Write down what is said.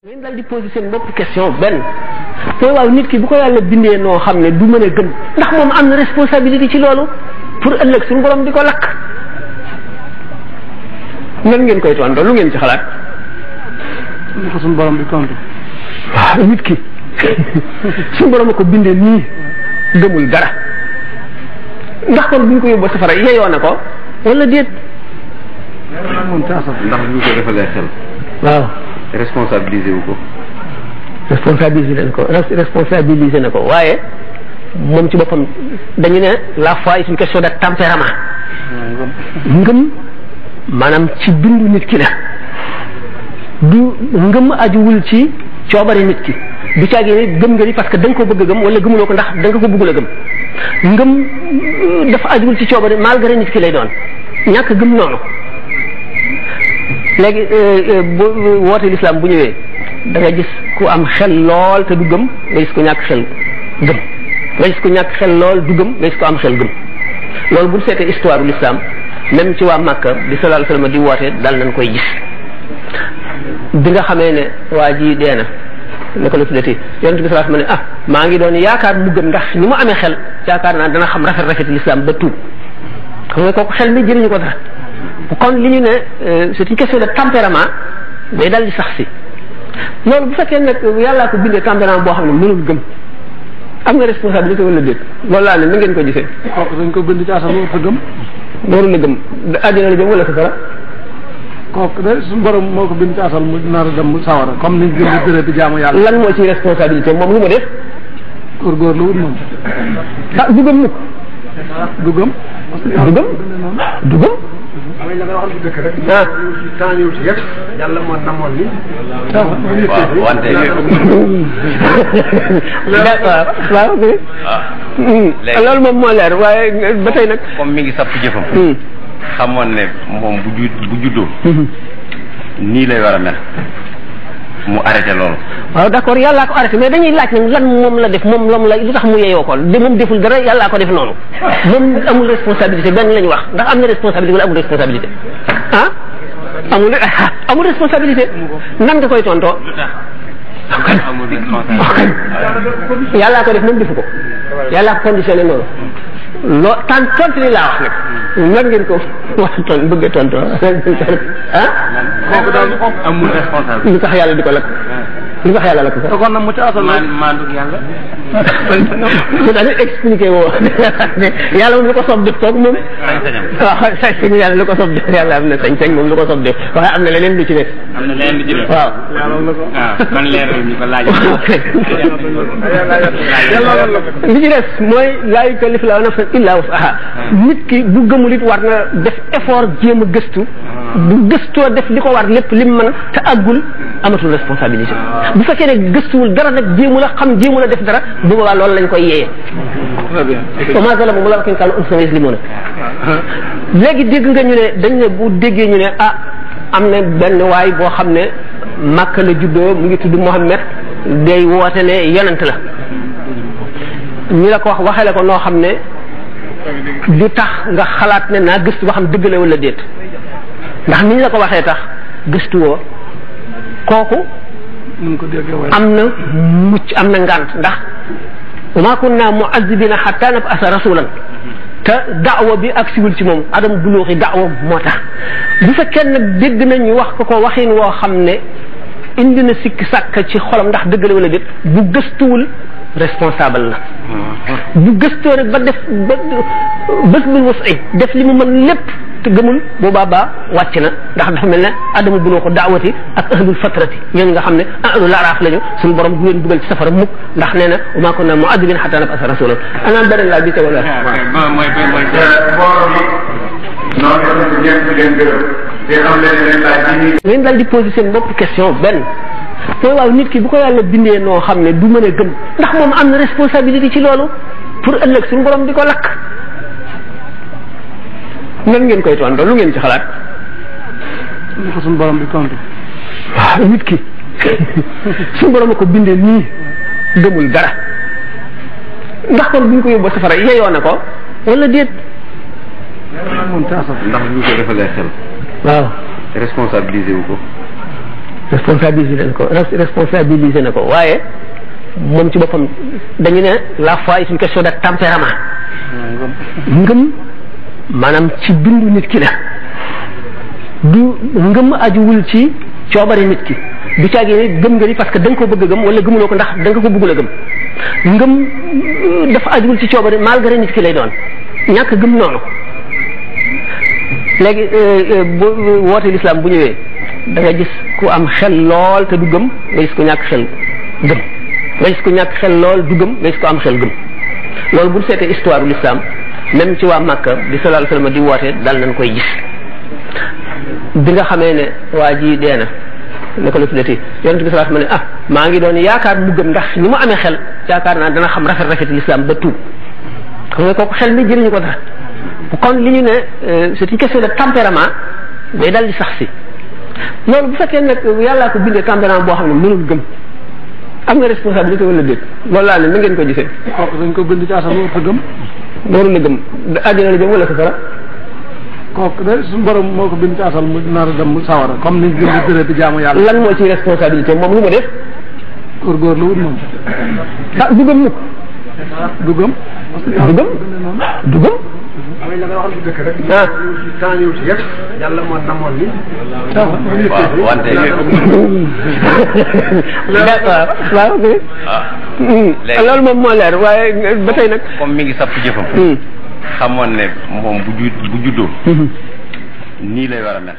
ngeen dal di poser seen bopp question benn te waaw nit ki bu ko yàlla bindee noo xam ne du mën a gëm ndax moom am na responsabilité ci loolu pour ëllëg suñu borom di ko lakk nan ngeen koy tontu lu ngeen ci xalaat. lu ko suñu borom di tontu. waaw nit ki suñu borom a ko bindee nii gëmul dara ndax kon bu ñu ko yóbboo safara yeyoo na ko wala déet. ndax ñu ko defalee xel. waaw. responsabilisé wu ko. responsabilisé na ko waaye moom ci boppam dañu ne la foi est une question de tempérament. ngëm maanaam ci bindu nit ki la du ngëm ajuwul ci coobare nit ki du caagee gëm nga ni parce que da nga ko bëgg a gëm wala gëmuloo ko ndax da nga ko bëggul a gëm ngëm dafa ajuwul ci coobare malgré nit ki lay doon ñàkk gëm noonu. léegi bu woote l'islam bu ñëwee da nga gis ku am xel lool te du gëm nga gis ko ñàkk xel gëm nga gis ko ñàkk xel lool du gëm nga gis ko am xel gëm loolu bu ñu seetee histoire u l'islam même ci waa Makka di sallallahu alayhi wasallam di woote dal nañ koy gis bi nga xamee ne waa ji dee na naka la tuddati yonent bi sallallahu alayhi wasallam ne ah maa ngi doon yaakaar mu gëm ndax ni mu amee xel yaakaar naa dana xam rafet l'islam ba tuub xam nga kooku xel mi jëriñu ko dara kon li ñu ne c'est une question de tempérament day dal di sax si loolu bu fekkee nag yàllaa ko bindee tempérament boo xam ne mënul gëm am nga responsabilité wala déet loolu laa ne ni ngeen ko gisee. kooku dañ ko bind ci asal mu ëpp gëm. warul la gëm àddina la jëm wala safara. kooku de suñu borom moo ko bind ci asal mu nar a dem sawara comme ni gën di dërë di jaamu yàlla. lan moo ci responsabilité moom lu ma def. góorgóorlu wut moom. ah du gëm mukk. du gëm. du gëm du gëm. mooy la nga waxoon bu dëkk rek. ah temps ñëw ci yëpp yàlla moo namoon ni. waaw wante waaw loolu moom moo leer waaye ba tey nag. comme mi ngi sapp jëfam. xamoon ne moom bu juddoo. nii lay war a mel mu arrêté loolu. waaw d'accord yàllaa ko arrêté mais dañuy laaj nag lan moom la def moom la lu tax mu yeyoo ko de moom deful dara yàllaa ko def noonu moom amul responsabilité benn la ñu wax ndax am na responsabilité wala amul responsabilité ah amul responsabilité nan nga koy tontoo. amul responsabilité. yàllaa ko def moom defu ko yàllaa ko conditionné noonu loo tontu li laa wax nag nan ngeen ko wax bëgg a tontoo ah. kooku daal amul responsabilité. lu tax yàlla di ko lakk. lu tax yàlla lakk ko. kon nag mu ci asal maandu yàlla. c'est-à-dire expliqué woo yàlla moom lu ko soob def toog moom. sañ-sañam. waaw sañ-sañ yàlla lu ko soob def yàlla am na sañ-sañ moom lu ko soob def waaye am na leneen lu ci nekk. am na leneen lu ci nekk. waaw. man leeral ñu ko laaj. li ci des mooy laa yukallifu llaahu nafsan illaa wus'ahaa nit ki bu gëmul it war na def effort jéem a gëstu bu gëstoo def li ko war lépp lim mën te àggul amatul responsabilité bu fekkee ne gëstuwul dara nag jéemul a xam jéemul a def dara bu boobaa loolu lañ koy yee. très bien. wa maa zalamuhum walaakin kaanu anfusahum yazlimuun léegi dégg nga ñu ne dañ ne bu déggee ñu ne ah am na benn waay boo xam ne Makka la juddoo mu ngi tudd Muhammad day woote ne yonent la ñu la ko wax waxee la ko noo xam ne du tax nga xalaat ne naa gëstu ba xam dëgg la wala déet ndax ni ñu la ko waxee tax gëstu woo kooku am na mucc am na ngant ndax wa maa kunna mu'azzibina hatta nab'asa rasulan te daawa bi ak siwul ci moom adam buluuxi daawa moo tax bu fekkee nag dégg nañu wax ko waxin woo xam ne indi na sikki sàkk ci xolam ndax dëgg la wala déet bu gëstuwul responsable la bu gëstoo rek ba def ba bés bu wasi def li mu mën lépp te gëmul boobaa ba wàcc na ndax dafa mel ne adamu buloo ko daawati ak ahlul fatrati ñooñu nga xam ne ahlul araaf lañu suñu borom du leen dugal ci safara mukk ndax nee na wa maa kunna mu'azzibina hattaa nab'asa rasuulan anam beneen laa bi te wala mooy noonu ñëpp leen gërëm te xam leen laaj bi ngeen dal di poser seen bopp question benn te waaw nit ki bu ko yàlla bindee noo xam ne du mën a gëm ndax moom am na responsabilité ci loolu pour ëllëg suñu borom di ko lakk nan ngeen koy tontu lu ngeen ci xalaat. lu ko suñu borom di tontu. waaw nit ki suñu borom a ko bindee nii gëmul dara ndax kon bu ñu ko yóbboo safara yeyoo na ko wala déet. moom ci asal. ndax ñu ko defalee xel. waaw. responsabilisé wu ko. responsabiliser na ko waaye moom ci boppam dañu ne la foi est une question de tempérament. ngëm maanaam ci bindu nit ki la du ngëm ajuwul ci coobare nit ki du caagi ne gëm nga ni parce que da nga ko bëgg a gëm wala gëmuloo ko ndax da nga ko bëggul a gëm ngëm dafa ajuwul ci coobare malgré nit ki lay doon ñàkk gëm noonu léegi bu woote l'islam bu ñëwee da nga gis ku am xel lool te du gëm nga gis ko ñàkk xel gëm nga gis ko ñàkk xel lool du gëm nga gis ko am xel gëm loolu bu seetee histoire u l'islam même ci waa Makka di sallallahu alayhi wasallam di woote dal nañ koy gis bi nga xamee ne waa ji dee na naka la tuddati yonent bi sallallahu alayhi wasallam ne ah maa ngi doon yaakaar mu gëm ndax ni mu amee xel yaakaar naa dana xam rafet l'islam ba tuub xam nga kooku xel mi jëriñu ko dara kon li ñu ne c'est une question de tempérament day dal di sax si loolu bu fekkee nag yàllaa ko bindee tempérament boo xam ne mënul gëm am nga responsabilité wala déet loolu laa ne na ngeen ko gisee. kooku dañ ko bind ci asal warut a gëm. warul a gëm àddina la jëm wala safara. kooku de suñu borom moo ko bind ci asal mu nar a dem sawara comme niñ gën di dërë di jaamu yàlla. lan moo ci responsabilité moom lu ma def. góor la wut moom. ah du gëm mukk. du gëm. du gëm du gëm. mooy la nga waxal bu dëkk rek. ah. temps ñëw ci yëpp yàlla moo namoon ni. waaw wante waaw loolu moom moo leer waaye ba tey nag. comme mi ngi sapp jëfam. xamoon ne moom bu juddoo. nii lay war a mel.